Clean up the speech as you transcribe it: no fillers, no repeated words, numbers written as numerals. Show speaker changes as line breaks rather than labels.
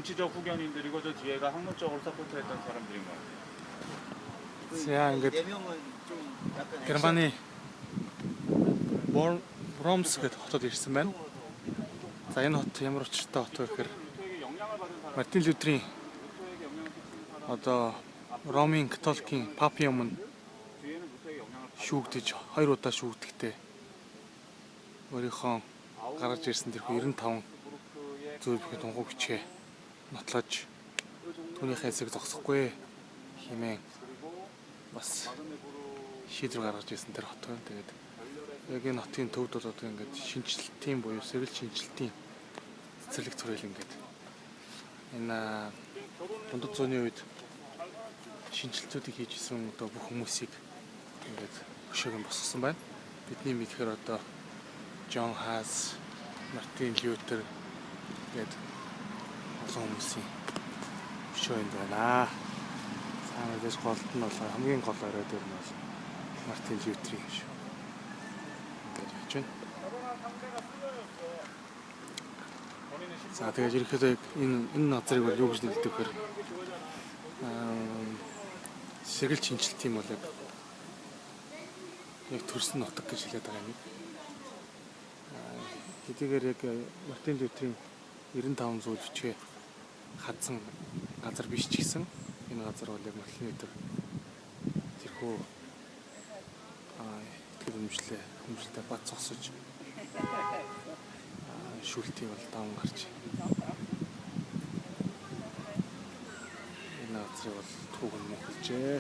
정치적 후견인들이고 저 뒤에가 학문적으로 support했던 사람들인 것 같아요.
За, ингээд
네 명은 좀 약간
Германы Вормс гэдэг хотод ирсэн байна. За, энэ хот ямар учиртай хот вэ гэхээр
루터에게 영향을 받은 사람,
Мартин Лютерийн
루터에게 영향을 끼치는 사람
одоо Ромын католикийн папын өмнө
뒤에는 루터에게 영향을 받은
шүүгдэж, хоёр удаа шүүгдэхдээ өөрийнхөө гаргаж ирсэн тэрхүү 95
부르크의
зүйл бүхий тунхаг бичгээ нотлож, түүнийхээ эсрэг зогсохгүй хэмээн бас шийдвэр гаргаж ирсэн тэр хот байна. Тэгээд яг энэ хотын төвд бол одоо ингээд шинэчлэлтийн буюу сэргэлт шинэчлэлтийн цэцэрлэг түрээл ингээд энэ дундад зууны үед шинэчлэлтүүдийг хийж исэн одоо бүх хүмүүсийг ингээд хөшөөг нь босгосон байна. Бидний мэдэхээр одоо Джон Хас, Мартин Лютер гээд олон хүмүүсийн хөшөө энд байна. За, мэдээж голд нь бол хамгийн гол орой дээр нь бол Мартин Лютерийн хөшөө. Ингээд явж байна. За, тэгээд ерөнхийдөө яг энэ газрыг бол юу гэж нэрлэдэг вэхээр сэргэлт шинэчлэлт юм бол яг төрсөн нутаг гэж хэлээд байгаа юм. Хэдийгээр яг Мартин Лютерийн 95 зүйл бичгээ хадсан газар биш ч гэсэн энэ газар бол яг Мартин Лютер тэрхүү итгэл үнэмшлээ бат зогсож шүүлтийг бол даван гарч энэ газрыг бол түүх нь мөнхөлжээ.